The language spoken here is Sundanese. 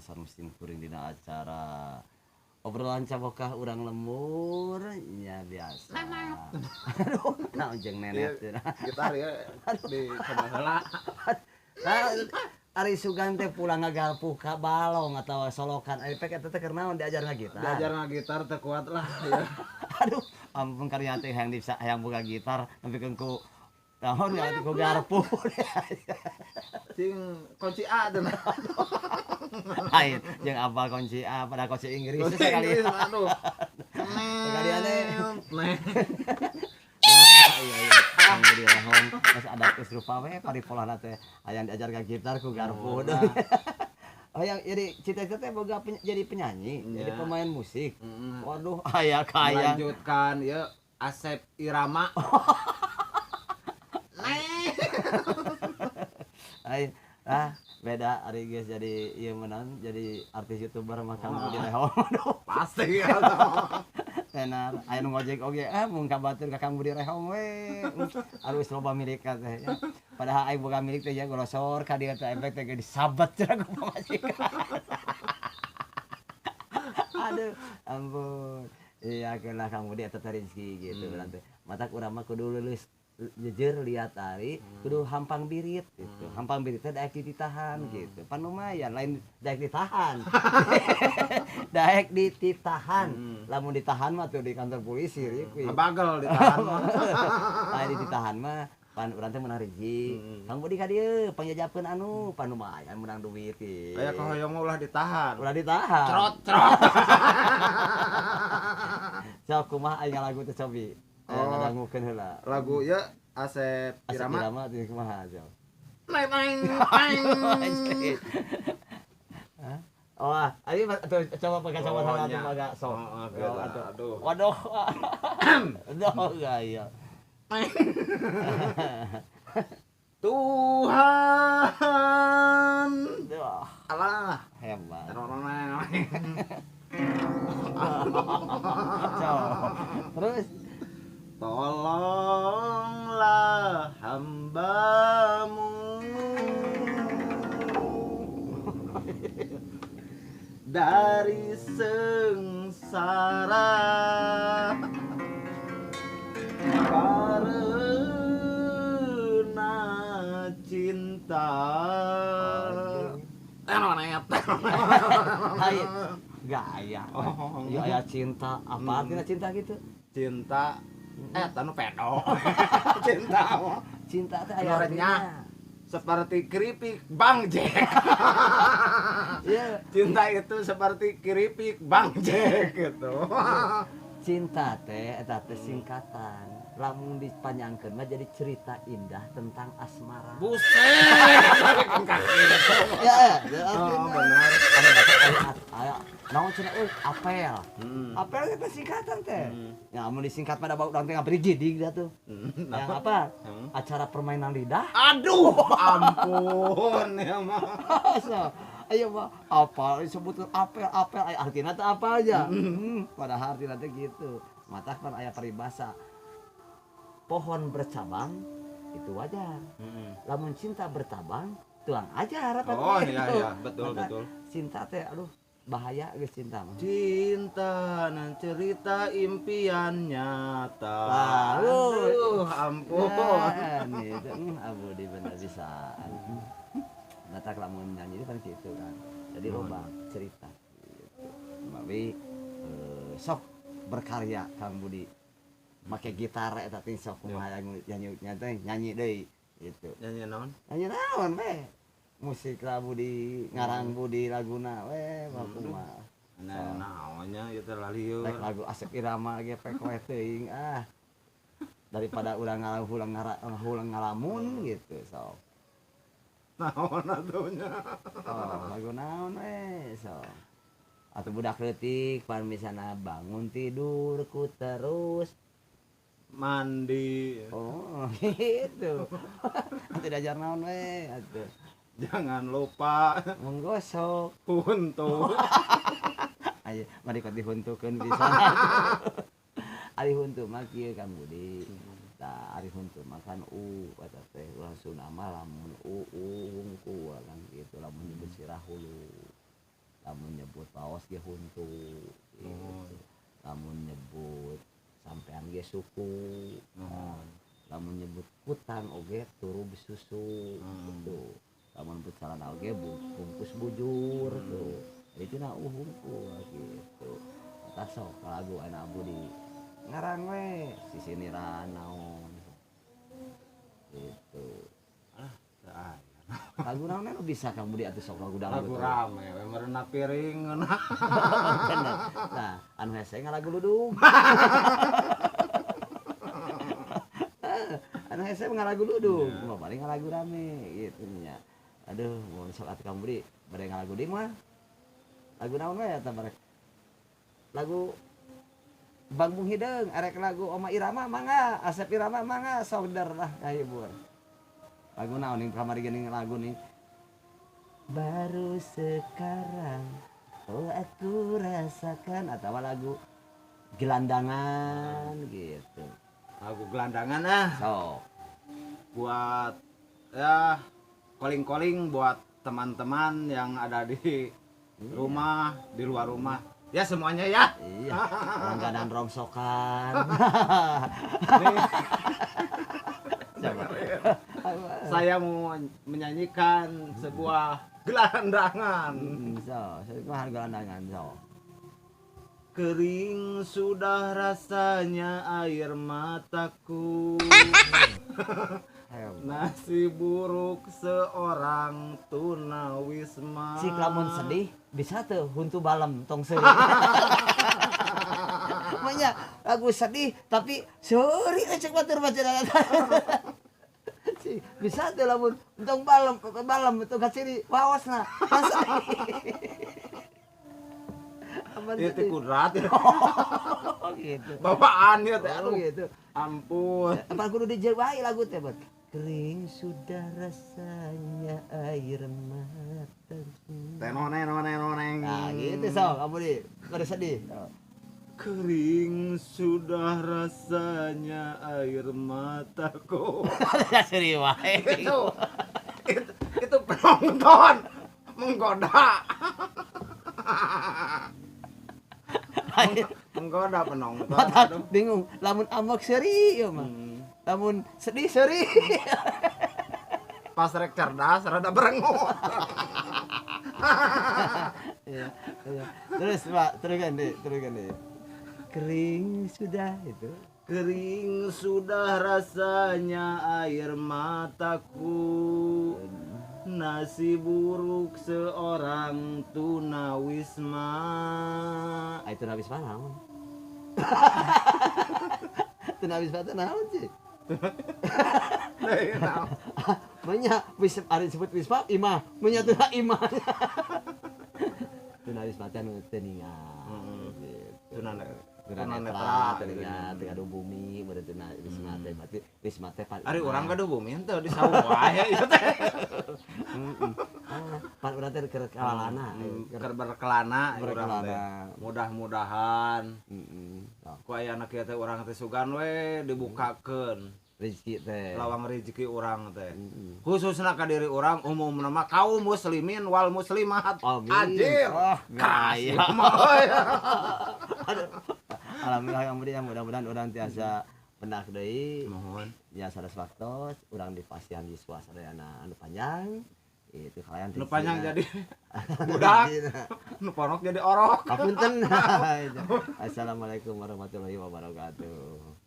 sareng sim kuring dina acara obrolan cabokah urang lembur nya biasa. Aduh, naon jeung nenek teh. Gitar ya di sabaheula. Nah, ari sugan teh pulang ngagalpuh ka balong atau solokan ari pek eta teh keur naon diajar ngagitar. Diajar ngagitar teu kuat lah ya. Aduh, ampun karya teh hayang bisa hayang boga gitar nepikeun ku naon ya ku garpu. Cing kunci A teh. Lain jeung apal kunci A pada kunci Inggris Kunci sekali. Inggris, aduh. Sekali aneh. Neng. Nah, iya iya. Yang di geus ada geus rupa we paripolahna teh hayang diajar ka gitar ku garpu. Oh, nah. Oh, yang jadi cita-cita teh boga jadi penyanyi, jadi Iya. pemain musik. Mm. Waduh, aya kaya. Melanjutkan ya Asep Irama. Neng. Ai, ah, beda ari geus jadi ieu menang jadi artis YouTuber mah kamu di rehong. Aduh, Pasti ya. tenar aya nu ngojek oge ah mun ka batur ka Kang Budi rehong we. Alus loba milik teh ya. Padahal aing boga milik teh ya golosor ka dieu teh efek teh disabat cenah ku pamajikan. Aduh, ampun. Iya, keun Kang Budi eta teh rezeki gitu berarti. Matak urang mah kudu leuleus jejer liat ari kudu hampang birit gitu. Hampang birit teh daek dititahan gitu. Pan lumayan lain daek ditahan. Daek dititahan. Lamun ditahan mah tuh di kantor polisi ripuy. Ngabagel ditahan mah. Lain dititahan mah pan urang teh meunang rezeki. Kang Budi ka dieu pangjajakeun anu pan lumayan meunang duit ieu. Aya kahoyong mah ulah ditahan. Ulah ditahan. Cerot cerot. Sok kumaha aya lagu teh cobi. Aya Oh. ngadangukeun heula. Lagu ya Asep Asep Irama. Irama teh kumaha sok. Neng neng neng. Hah? Oh, ah, ini tuh, coba pakai coba Oh, sama nya. tuh agak sok. Oh, oh, Oh, gitu. aduh. Aduh. Waduh. Aduh, gaya. Tuhan Duh, Allah. hebat. Sok. Terus Tolonglah hambamu dari sengsara karena cinta. Hai, gaya. Oh. Ya aya cinta, apa artinya cinta gitu? Cinta tanu pedo. Cinta mah. Cinta teh aya Anu renyah. artinya. Seperti keripik Bang Jack. Iya, Cinta itu seperti keripik Bang Jack gitu. cinta teh eta teh singkatan. Lamun dipanjangkeun mah jadi cerita indah tentang asmara. Buset. Ya, ya, Oh, artinya. benar. Anu baca aya aya naon cenah euy apel. Apel itu singkatan teh. Ya mun disingkat pada bau urang teh ngapri gidig dah tuh. Yang apa? Acara permainan lidah. Aduh, ampun ya mah. So, ayo mah apa disebutkan apel apel aya artina teh apa aja. Padahal artina teh gitu. Matak pan aya paribasa. Pohon bercabang itu wajar. Lamun cinta bertabang tuang ajar apa Oh gitu. iya iya, betul Maka betul. Cinta teh aduh bahaya geus cinta mah. Cinta dan cerita impian nyata. Lalu. Aduh, ampun. Nah, itu abu di bener bisa. Matak lamun nyanyi itu kan gitu kan. Jadi loba cerita gitu. Mawi sok berkarya Kang Budi. Make gitar eta teh sok kumaha nyanyi nyanyi nyanyi deui gitu. Nyanyi naon? Nyanyi naon we? Musik lah Budi, ngarang Budi laguna we mah kumaha. Nah, naonnya ieu teh lalieur. Rek lagu Asep Irama ge pek we teuing ah. Daripada urang ngahulang ngahulang ngalamun gitu sok. Naon atuh nya. Oh, lagu naon we sok. Atau budak leutik pan misalna bangun tidur ku terus Mandi. oh gitu. Atuh diajar naon we atuh. Jangan lupa Menggosok. huntu. Ayo, mari kok dihuntukeun bisa. Ari huntu mah kieu Kang Budi. Tah ari huntu mah kan u eta teh urang Sunda mah lamun u u hungkul kan gitu lamun nyebut sirah hulu. Lamun nyebut paos ge huntu gitu. Lamun nyebut sampean ge suku. Lamun nyebut kutang oge turu susu gitu. Lamun nyebut calana oge bungkus bujur tuh. Jadi tina hungkul gitu. Tah sok lagu ayeuna Budi ngarang we sisiniran naon gitu. Alah, teu aya. Lagu naon nu bisa Kang Budi atuh sok lagu dangdut. Lagu rame we meureunan piring ngeunah. Nah, anu hese ngalagu ludung. Anu hese ngalagu ludung, mah paling ngalagu rame gitu nya. Aduh, mun sok atuh Kang Budi bade ngalagu deui mah. Lagu naon we eta barek? Lagu Bang Bung Hideung, arek lagu Oma Irama mangga, Asep Irama mangga, sok der lah ngahibur. Lagu naon ning kamari geuning lagu nih. Baru sekarang oh aku rasakan, atau lagu gelandangan gitu. Lagu gelandangan ah. So. Buat ya koling-koling buat teman-teman yang ada di rumah, di luar rumah. Ya semuanya ya. Iya, langganan rongsokan. Saya mau menyanyikan sebuah gelandangan. So, sebuah gelandangan so. Kering sudah rasanya air mataku. Nasib buruk seorang tunawisma. Si lamun sedih bisa tuh huntu balem tong seuri. Makanya lagu sedih tapi seuri cek batur baca. Si bisa tuh lamun tong balem balem tong kaciri waosna. Itu kudrat. Oh gitu. Bapaan ya teh. Oh gitu. Ampun. Apa kudu dijawai lagu teh, Bot? Kering sudah rasanya air mataku. Tenoneng. Nah, gitu sok, kamu di pada sedih. Kering sudah rasanya air mataku. Sedih wae. Itu penonton menggoda. Menggoda penonton. Aduh, bingung. Lamun ambek seuri ieu mah. Lamun sedih seuri. Pas rek cerdas rada berengut. Iya, iya. Terus Pak, teruskan deh. Kering sudah itu. Kering sudah rasanya air mataku. Nasib buruk seorang tunawisma. Ah, itu tunawisma naon? Tunawisma itu naon sih? Banyak ada disebut wisma imah, banyak tuna imah. Tunawisma teh nu teu ningal. Tunanetra teu ningal, teu gaduh bumi, beureum tunawisma teh berarti wisma teh pan. Ari urang gaduh bumi henteu di sawah wae ieu teh. Pan urang teh keur kalalana, keur berkelana urang teh. Mudah-mudahan ku aya anak ieu teh urang teh sugan we dibukakeun rezeki teh. Lawang rezeki urang teh. Khususna ka diri urang umumna mah kaum muslimin wal muslimat. Anjir. Oh, kaya. Alhamdulillah yang mulia, mudah-mudahan urang tiasa pendak deui. Mohon. Ya sanes waktos urang dipasihan yuswa sadayana anu panjang. Itu kalian nu panjang jadi budak, nu ponok jadi orok. Kapunten. Assalamualaikum warahmatullahi wabarakatuh.